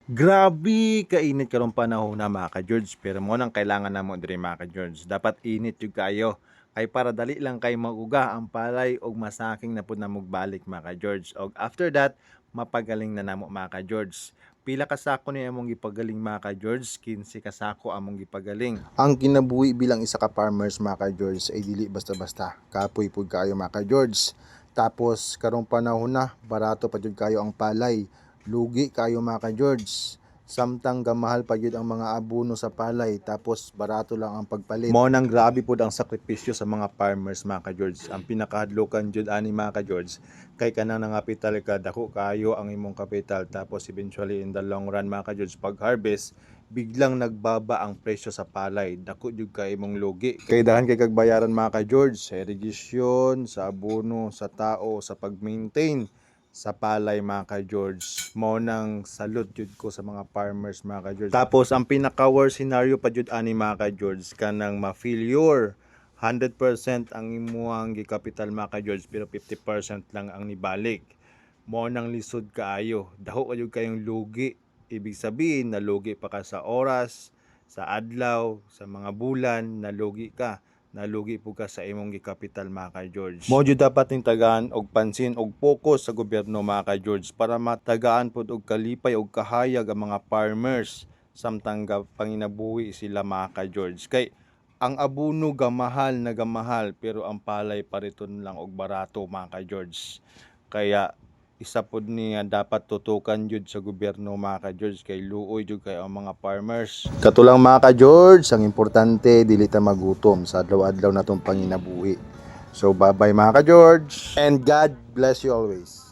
Grabe kainit karong panahon na, mga ka-George, pero mao nang kailangan namo diri, mga ka-George. Dapat init jud kaayo kay para dali lang kay mauga ang palay og masaking na pud namog balik, mga ka-George. Og after that, mapagaling na namo, mga ka-George. Pila ka sako ni among gipagaling, mga ka-George? 15 ka sako among gipagaling. Ang kinabuhi bilang isa ka farmers, mga ka-George, ay dili basta-basta. Kapoy pud kaayo, mga ka-George. Tapos karong panahon na, barato pa jud kayo ang palay. Lugi kayo, mga ka-George. Samtang gamahal pa jud ang mga abono sa palay, tapos barato lang ang pagpalit. Mao nang grabe pud ang sakripisyo sa mga farmers, mga ka-George. Ang pinakahadlokan jud ani, mga ka-George, kay kanang nangapital ka, dako kaayo ang imong kapital, tapos eventually in the long run, mga ka-George, pag harvest, biglang nagbaba ang presyo sa palay. Dako jud kay imong lugi. Kay daghan kay kag bayaran, mga ka-George, sa irrigation, sa abono, sa tao, sa pag-maintain sa palay, mga ka-George. Mao nang salute jud ko sa mga farmers, mga ka-George. Tapos ang pinaka worst scenario pa jud ani, mga ka-George, kanang ma-failure 100% ang imuhang gikapital, mga ka-George, pero 50% lang ang nibalik. Mao nang lisod kaayo. Dako jud kayong lugi. Ibig sabihin, nalugi pa ka sa oras, sa adlaw, sa mga bulan, nalugi ka. Nalugi po ka sa imong gikapital, mga ka-George. Mao jud dapat ning tagaan og pansin og focus sa gobyerno, mga ka-George, para matagaan pod og kalipay og kahayag ang mga farmers samtang panginabuhi sila, mga ka-George. Kay ang abono gamahal na gamahal, pero ang palay pariton lang og barato, mga ka-George. Kaya isa pod niya dapat tutukan jud sa gobyerno, mga ka-George, kay luoy jud kay ang mga farmers. Kato lang, mga ka-George, ang importante dili ta magutom sa adlaw-adlaw natong panginabuhi. So bye-bye, mga ka-George, and God bless you always.